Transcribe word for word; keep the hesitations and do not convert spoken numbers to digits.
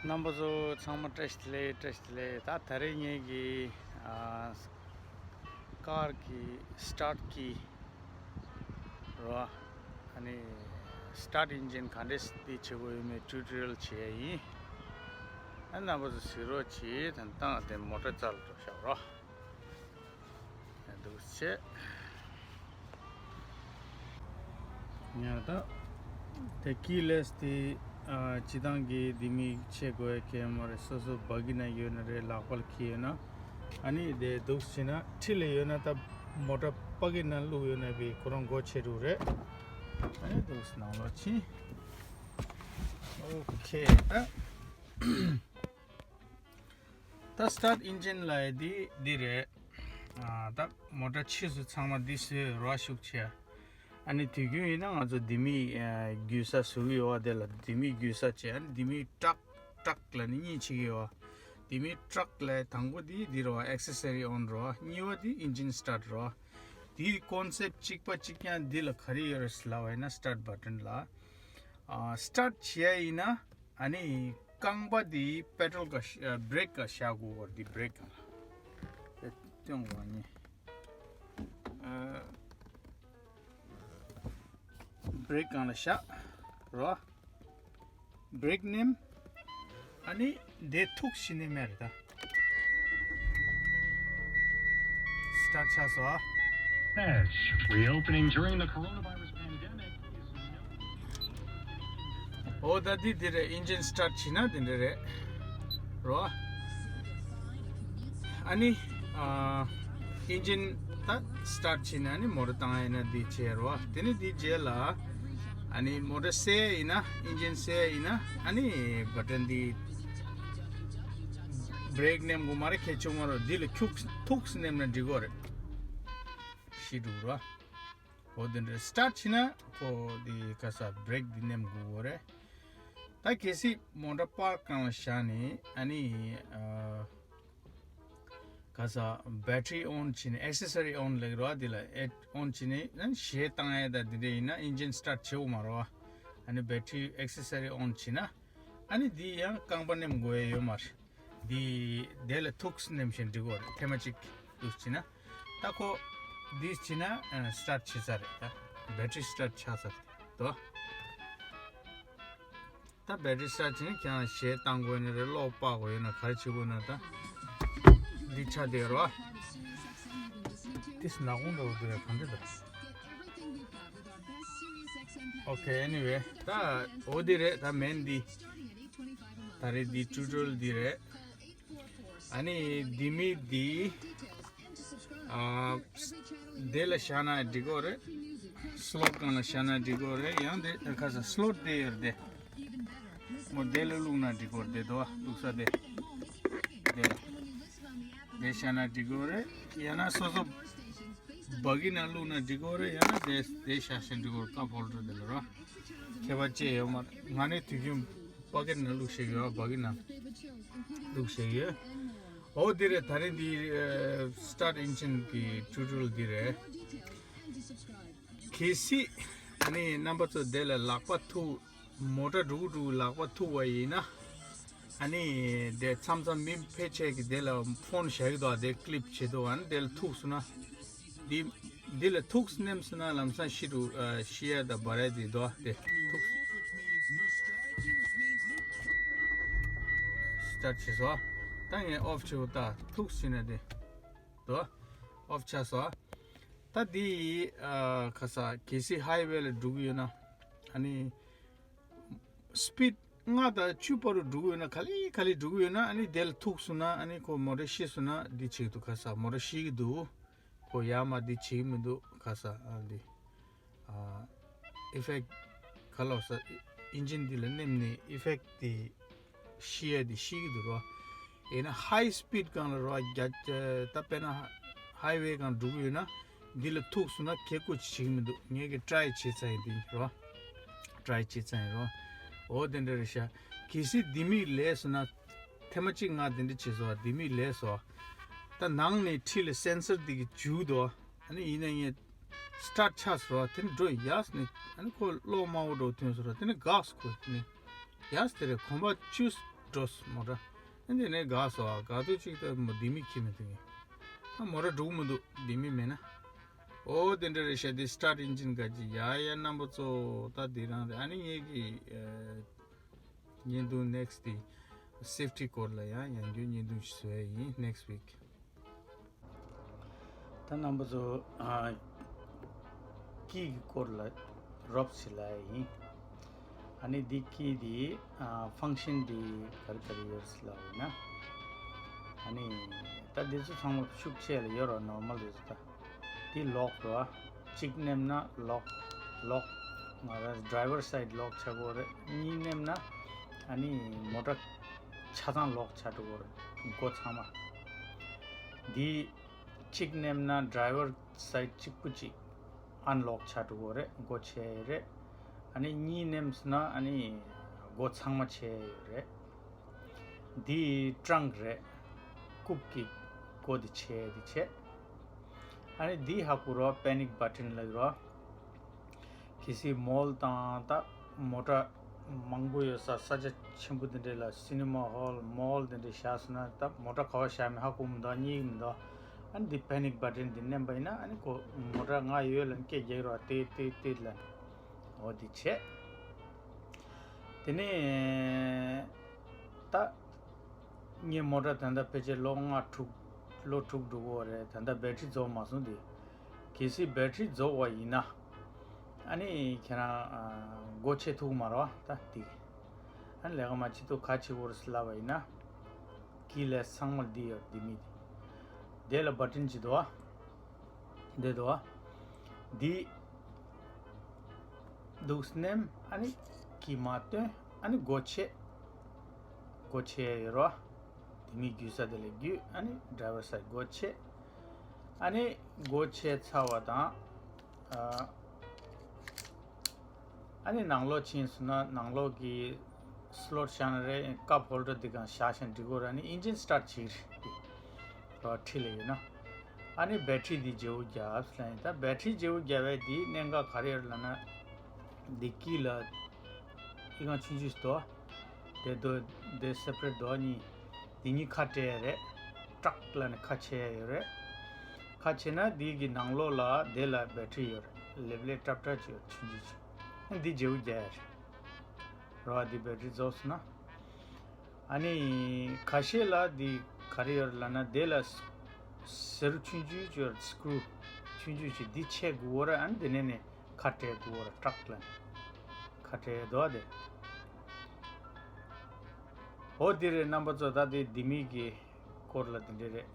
རྣམ་པ་ཚོ་ཚང་མ་བཀྲ་ཤིས་བདེ་ལེགས། བཀྲ་ཤིས་བདེ་ལེགས། ད་ད་རེས་ངེད་ཀྱི་ཨ་ཀར་གྱི་སི་ཊར་ཊི་ཀི་རོ། ཨ་ནི་སི་ཊར་ཊི་ཨིན་ཇིན་ག་འདྲས་འདི་བྱེད་དགོས་ཡོད་མེད་ཊུ་ཊོ་རི་ཡལ་བྱེད་ཡ་ཡིན། ཨ་རྣམ་པ་ཚོ་གཟིགས་རོགས་གྱིས། ད་ལྟ་དེ་མོ་ཊ་རྩ་ལ་འགྲོ་བཞག་རོ། འདུག་བྱས། ཡང་ད་དེ་ཀི་ལེ་སི་དེ་ཨ་སྤྱི་བཏང་གི་ལྡེ་མིག་ཕྱེ་དགོས་ཡ་གང་ཡང་མ་རེད། སོ་སོ་བ་གི་ནང་ཡོད་ན་རེད། ལག་པ་ལ་འཁྱེར་ཡོད་ན། ཨ་ནི་དེ་འདུག་བྱས་ན་འཁྲིས་ལ་ཡོད་ན། ད་མོ་ཊ་པ་ཀེ་ཊི་ནང་བླུགས་ཡོད་ན་བི་ཁོ་རང་སྒོ་ཕྱེ་འགྲོ་རེད། ཨ་ནི་འདུག་ནང་ལོགས་ཕྱིན། ཨོ་ཁེ། ད་ད་སི་ཊར་ཊི་ཨིན་ཇིན་ལབ་ཡ་དེ་འདི་རེད། ཨ་ད་མོ་ཊ་ཕྱིས་སུ་ཚང་མ་འདི་བཟོས་རོ་ཤུགས་ཆེ། ཨ་ནི་དུས་རྒྱུན་ཡིན་ན་ང་ཚོ་ལྡེ་མིག་ཨ་རྒྱུག་ས་བཟོ་གི་ཡོད་པ། དེ་ལ་ལྡེ་མིག་རྒྱུག་ས་བྱས། ཨ་ནི་ལྡེ་མིག་ཀྲག་ཀྲག་ལབ་ནི་གཉིས་བྱེད་ཀྱི་ཡོད། ལྡེ་མིག་ཀྲག་ལབ་དང་པོ་དེ་འདི་རོ། ཨེག་སེ་སོ་རི་ཨོན་རོ། གཉིས་པ་དེ་ཨིན་ཇིན་སི་ཊར་ཊི་རོ། དེའི་ཀོན་སེབ་གཅིག་པ་གཅིག་རྐྱང་འདི་ལ་ག་རེ་ཡོད་རེད་ཟེར་ལབ་པ་ཡིན་ན། སི་ཊར་ཊི་བ་ཊན་ལ་ཨ་སི་ཊར་ཊི་བྱེད་ཡ་ཡིན་ན། ཨ་ནི་རྐང་པ་དེ་པེ་ཌལ་ག་ཤ་བྷི་རེག་ག་བཞག་དགོས་པ་རེད། འདི་བྷི་རེག་ག་ལ་དེ་སྟོན་དགོས་ནི། ཨ་བྷི་རེག་ག་ལ་བཞག་རོ། བྷི་རེག་མནན། ཨ་ནི་དེ་ཐུག་ཤི་ནི་མེད་རེད་ད། སི་ཊར་ཊི་ཆགས་སོང་ཨ། Edge, reopening during the coronavirus pandemic, is no easy feat in this endeavor. ཨོ་ད་འདི་འདི་རེད། ཨིན་ཇིན་སི་ཊར་ཊི་བྱས་ན་འདི་འདྲ་རེད་རོ། ཨ་ནི་ཨ་ཨིན་ཇིན་ད་སི་ཊར་ཊི་བྱས་ན་ནི་མོ་ཊ་བཏང་ཡ་ཡིན་ན་འདི་བྱས་རོ། དེ་ནི་འདི་རྗེས་ལ་ཨ་ནི་མོ་ཊ་སད་ཡ་ཡིན་ན། ཨིན་ཇིན་སད་ཡ་ཡིན་ན། ཨ་ནི་བ་ཊན་འདི་བྷི་རེག་མནན་དགོས་མ་རེད། གལ་ཆེ་མ་རེད། འདི་ལ་ཁྱུག་ཐུག་མནན་ན་འགྲིག་གོ་རེད། ཤི་འགྲོ་རོ། འོ་དེ་འདྲ་སི་ཊར་ཊི་བྱས་ན་ཁོ་འདི་ག་ས་བྷི་རེག་འདི་མནན་དགོས་གོ་རེད། ད་གལ་སྲིད་མོ་ཊ་པར་ཀ་སྒང་ལ་བཞག་ནས། ཨ་ནི་ཨ་ག་ས་བེ་ཊི་རི་ཨོན་བྱས་ནས། ཨེག་སེ་སོ་རི་ཨོན་ལབ་ཀྱི་རེད་པ། འདི་ལ་ཨོན་བྱས་ནས་ཨ་ནི་གཞས་བཏང་ཡ་ད་འདི་འདྲ་ཡིན་ན། ཨིན་ཇིན་སི་ཊར་ཊི་བྱེད་དགོས་མ་རེད་པ། ཨ་ནི་བེ་ཊི་རི་ཨེག་སེ་སོ་རི་ཨོན་བྱས་ན། ཨ་ནི་འདི་ཡང་རྐང་པ་མནན་དགོས་ཡ་ཡོད་མ་རེད། འདི་དེ་ལ་ཐུག་མནན་བྱས་འགྲིག་གོ་རེད། ཐེངས་མ་གཅིག་འདུག་བྱས་ན། ད་ཁོ་འདི་བྱས་ན་ཨ་སི་ཊར་ཊི་བྱས་ཚར་རེད། ད་བེ་ཊི་རི་སི་ཊར་ཊི་ཆགས་ཚར་རེད་དོ། ད་བེ་ཊི་རི་སི་ཊར་ཊི་བྱས་ན་ཁྱེད་རང་གཞས་བཏང་དགོས་ན་རེད། གློག་སྤར་དགོས་ཡོད་ན། ག་རེ་བྱེད་དགོས་ན། ད་འདི་ཆགས་བསྡད་རོ། ཏིས་ནག་གོང་འདྲ་བོ་འདུག་རེད། གང་འདྲ་འདུག་ཨོ་ཁེ། ཨེ་ནི་ཝེ། ད་འོ་འདི་རེད། ད་མེན་འདི། ད་རེས་འདི་ཊུ་ཊོ་རི་ཡལ་འདི་རེད། ཨ་ནི་ལྡེ་མིག་འདི་ཨ་དེ་ལ་བཞག་ན་འགྲིག་གོ་རེད། སི་ལོཊ་སྒང་ལ་བཞག་ན་འགྲིག་གོ་རེད། ཡང་དེ་ག་ས་སི་ལོཊ་དེ་ཡོད་རེད་དེ། མོ་དེ་ལ་བླུགས་ན་འགྲིག་གོ་རེད་དེ། དོ་བླུགས་ས་དེ། དེ་ལ་དེ་བཞག་ན་འགྲིག་གོ་རེད། ཡང་ན་སོ་སོ་བ་གི་ནང་བླུགས་ན་འགྲིག་གོ་རེད། ཡང་ན་དེ་དེ་བཞག་བཞིན་འགྲིག་གོ་རེད། ཀབ་ཧོལ་ཌར་དེ་ལ་རོ། ཁྱད་པར་ཅི་ཡོད་མ་རེད། ང་ནི་དུས་རྒྱུན་པོ་ཀེཊ་ནང་བླུགས་ཤེས་ཡོད། བ་གི་ནང་བླུགས་ཤེས་ཡོད། འོ་འདི་རེད། ད་རེས་འདི་ཨ་སི་ཊར་ཊི་ཨིན་ཇིན་གི་ཊུ་ཊོ་རི་ཡལ་འདི་རེད། གལ་སྲིད་ཨ་ནི་རྣམ་པ་ཚོ་དེ་ལ་ལག་པ་ཐུག་མོ་ཊ་འགྲོ་གི་འགྲོ་གི་ལག་པ་ཐུག་པ་ཡིན་ན། ཨ་ནི་དེ་མཚམས་མཚམས་མི་ཕལ་ཆེར་གི་དེ་ལ་ཕོན་བཞག་གི་འདུག་དེ་ཀི་ལིབ་བྱེད་འདུག་ཨ་ནི་དེ་ལ་ཐུག་སོང་ན། འདི་འདི་ལ་ཐུག་མནན་སོང་ན་ལམ་སང་ཤི་འགྲོ། ཨ་ཤི་ཡ་ད་འབར་ཡ་དེ་འདུག་དེ་ཐུག་སི་ཊར་ཊི་བྱས་སོང་། ད་ངས་ཨོཕ་བྱེད་འོ། ད་ཐུག་ཟིན་ན་དེ་དོ། ཨོཕ་ཆགས་སོང་། ད་འདི་ཨ་ག་ས་གལ་སྲིད་ཧའི་ཝེ་ལ་འགྲོ་གི་ཡོད་ན། ཨ་ནི་སི་པིཌ་ལྔ་དང་བཅུ་བར་དུ་འགྲོ་གི་ཡོད་ན། ག་ལེ་ག་ལེ་འགྲོ་གི་ཡོད་ན། ཨ་ནི་དེ་ལ་ཐུག་སོང་ན། ཨ་ནི་ཁོ་མོ་ཊ་ཤི་སོང་ན་འདི་བྱེད་ཀྱི་འདུག་ག་ས་མོ་ཊ་ཤི་གི་འདུག་ཁོ་ཡར་མར་འདི་བྱེད་ཀྱི་མི་འདུག་ག་ས་ཨ་འདི། ཨ་ཨི་ཕེག་ག་ལོ་ས་ཨིན་ཇིན་འདི་ལ་མནན་ནས་ཨི་ཕེག་དེ་ཤི་ཡ་དེ་ཤི་གི་འདུག་རོ། ཡིན་ན་ཧའི་སི་པིཌ་སྒང་ལ་རོ། རྒྱ་ད་དཔེར་ན་ཧའི་ཝེ་སྒང་འགྲོ་གི་ཡོད་ན། འདི་ལ་ཐུག་སོང་ན་ཁེ་ཀོ་ཅི་བྱེད་ཀྱི་མི་འདུག་ངས་གི་ཊ་རའི་བྱས་ཚར་ཡིན་དེ་རོ། ཊ་རའི་བྱས་ཚར་ཡིན་རོ། འོ་དེ་འདྲ་རེད་ཤག་གལ་སྲིད་ལྡེ་མིག་ལས་སོང་ན། ཐེངས་མ་གཅིག་ང་དེ་འདྲ་བྱས་སོང་། ལྡེ་མིག་ལས་སོང་། ད་ནང་ནས་འཁྲིས་ལ་སེན་སར་དེ་གི་འཇུག་འདུག་ཨ་ནི་ཡིན་ན་ངས་སི་ཊར་ཊི་ཆགས་སོང་། དེ་ནི་འགྲོ་ཡས་ནས་ཨ་ནི་ཁོ་གློག་དམར་པོ་འགྲོ་ཐོན་སོང་ར། དེ་ནི་འགག་སོང་། ཁོ་དེ་ནི་ཡས་དེ་རེད། གོམ་པ་བཅུ་ འགྲོ་སོང་མོ་ཊ། ཨ་འདི་ནས་འགག་སོང་ཨ། འགག་དུས་གཅིག་ད་མོ་ལྡེ་མིག་ཁྱེར་མི་ཐུབ་ཡིན། ད་མོ་ཊ་འགྲོ་གི་མི་འདུག་ལྡེ་མིག་མེད་ན། ཨོ་དེ་འདྲ་རེད་ཤག་དེ་སི་ཊར་ཊི་ཨིན་ཇིན་ག་ཅི་ཡ་ཡ་རྣམ་པ་ཚོ། ད་འདི་རང་རེད། ཨ་ནི་ངེད་ཀྱི་ཨ་བརྙན་ཐུང་ནེག་སི་ཊི་དེ་སེབ་ཊི་སྐོར་ལ་ཡང་ཡང་བསྐྱར་བརྙན་ཐུང་ཞིག་བཟོ་ཡ་ཡིན་ནེག་སི་ཊི་ཝིག་ད་རྣམ་པ་ཚོ་ཨ་ཀི་གི་སྐོར་ལ་རོབ་ཙམ་ལབ་ཡ་ཡིན། ཨ་ནི་འདི་ཀི་འདི་ཨ་ཕང་ཤན་འདི་ག་རེ་ག་རེ་ཡོད་ཟེར་ལབ་ཡིན་ན། ཨ་ནི་ད་འདི་ཚོ་ཚང་མ་ཤུགས་ཆེ་ལ་ཡོད་རོ། ནོར་མལ་འདི་ཚོ་ད། འདི་ལོག་རོ། གཅིག་མནན་ན་ལོག་ལོག་ང་རང་ཌ་རའི་ཝར་སའིཌ་ལོག་ཆགས་ཀྱི་ཡོད་རེད། གཉིས་མནན་ན་ཨ་ནི་མོ་ཊ་ཆ་ཚང་ལོག་ཆགས་འགྲོ་གི་ཡོད་རེད། སྒོ་ཚང་མ། འདི་གཅིག་མནན་ན་ཌ་རའི་ཝར་སའིཌ་གཅིག་པུ་གཅིག་ཨན་ལོག་ཆགས་འགྲོ་གི་ཡོད་རེད། སྒོ་ཕྱེ་ཡས་རེད། ཨ་ནི་གཉིས་མནན་ན་ཨ་ནི་སྒོ་ཚང་མ་ཕྱེ་ཡས་ཡོད་རེད། འདི་ཊྲང་ཀི་རེད། རྐུབ་ཀྱི་སྒོ་འདི་ཕྱེ་ཡས་འདི་བྱས། ཨ་ནི་འདི་ཧ་གོ་རོ། པེ་ནིག་བྷ་ཊན་ལབ་རོ། གལ་སྲིད་མོལ་དང་ད་མོ་ཊ་མང་པོ་ཡོད་ས། ས་ཆ་ཆེན་པོ་འདི་འདྲ་ལ་སི་ནི་མ་ཧོལ་མོལ་འདི་འདྲ་བཞག་སོང་ན། ད་མོ་ཊ་ག་པར་བཞག་མིན་ཧ་གོ་མི་འདུག་རྙེད་ཀྱི་མི་འདུག་ཨ་ནི་འདི་པེ་ནིག་བྷ་ཊན་འདི་མནན་པ་ཡིན་ན་ཨ་ནི་ཁོ་མོ་ཊ་ང་ཡོད་ལབ་སྐད་རྒྱག་རོགས། ཏིག་ཏིག་ཏིག་ལབ། འོ་འདི་བྱས། དེ་ནས་ད་ངའི་མོ་ཊ་ད་ལྟ་ཕལ་ཆེར་ལོ་ལྔ་དྲུག་ལོ་དྲུག་འགྲོ་གི་ཡོད་རེད། ད་ལྟ་བེ་ཊི་རི་རྫོགས་མ་སོང་དེ། གལ་སྲིད་བེ་ཊི་རི་རྫོགས་པ་ཡིན་ན། ཨ་ནི་ཁྱེད་རང་ཨ་སྒོ་ཕྱེ་ཐུབ་མ་རེད་བ། ད་འདི་ཨ་ནི་ལས་ཀ་མ་བྱེད་དུས་ག་བྱེད་དགོས་རེད་ལབ་པ་ཡིན་ན། ཀི་ལས་ཚང་མ་འདི་ཡོད། འདི་མི་འདི། དེ་ལ་བྷ་ཊན་ཅིག་འདུག་བ། འདི་འདུག་བ། འདི་འདུག་སྣེམ། ཨ་ནི་ཀི་མ་བཏོན། ཨ་ནི་སྒོ་ཕྱེ། སྒོ་ཕྱེ་ཡོད་རོ། འདི་མི་བརྒྱུད་ས་དེ་ལ་བརྒྱུད། ཨ་ནི་ཌ་རའི་ཝར་སའིཌ་སྒོ་ཕྱེ། ཨ་ནི་སྒོ་ཕྱེ་ཚར་བ་དང་། ཨ། ཨ་ནི་ནང་ལོགས་ཕྱིན་སོང་ན་ནང་ལོགས་ཀྱི་སི་ལོཊ་བཞག་ན་རེད། ཀབ་ཧོལ་ཌར་འདི་གང་བཞག་བཞག་འགྲིག་གི་རེད། ཨ་ནི་ཨིན་ཇིན་སི་ཊར་ཊི་བྱེད་ཀྱི་རེད། རོ་ཁྲིད་ལ་ཡོད་ན། ཨ་ནི་བེ་ཊི་རི་འདི་བརྗེ་པོ་རྒྱབ་ལབ་ཡིན། ད་བེ་ཊི་རི་བརྗེ་པོ་རྒྱབ་པའི་འདི་གནད་འགག་ག་རེ་ཡོད་ལབ་ན། འདི་ཀི་ལ་ཨི་ཁང་ཆུང་ཆུང་ཞིག་འདུག་དེ་འདུག་དེ་སེ་པ་རེཊ་འདུག་གཉིས། འདི་གཉིས་ཁ་སྤྲད་ཡས་རེད། ཀྲག་ལབ་ནས་ཁ་ཕྱེ་ཡས་ཡོད་རེད། ཁ་ཕྱེ་ན་འདི་གི་ནང་ལོགས་ལ་དེ་ལ་བེ་ཊི་རི་ཡོད་རེད། ལེབ་ལེབ་ཀྲབ་ཀྲབ་ཅིག་ཡོད། ཆུང་ཆུང་ཅིག་ཨ་འདི་བརྗེ་པོ་རྒྱག་ཡས་རེད། རོ་ཨ་འདི་བེ་ཊི་རི་རྫོགས་སོང་ན། ཨ་ནི་ཁ་ཤས་ལ་འདི་ག་རེ་ཡོད་རེད་ལབ་ན། དེ་ལ་ཟེར་ཆུང་ཆུང་ཅིག་ཡོད་རེད། སི་ཀུ་རུ་ཆུང་ཆུང་ཅིག་འདི་ཕྱེ་དགོས་རེད། ཨ་ནི་དེ་ནས་ནས་ཁ་སྤྲད་དགོས་རེད། ཀྲག་ལབ་ནས་ཁ་སྤྲད་འདུག་དེ། འོ་འདི་རེད། རྣམ་པ་ཚོ་ད་དེ་ལྡེ་མིག་གི་སྐོར་ལ་དེ་འདྲ་རེད།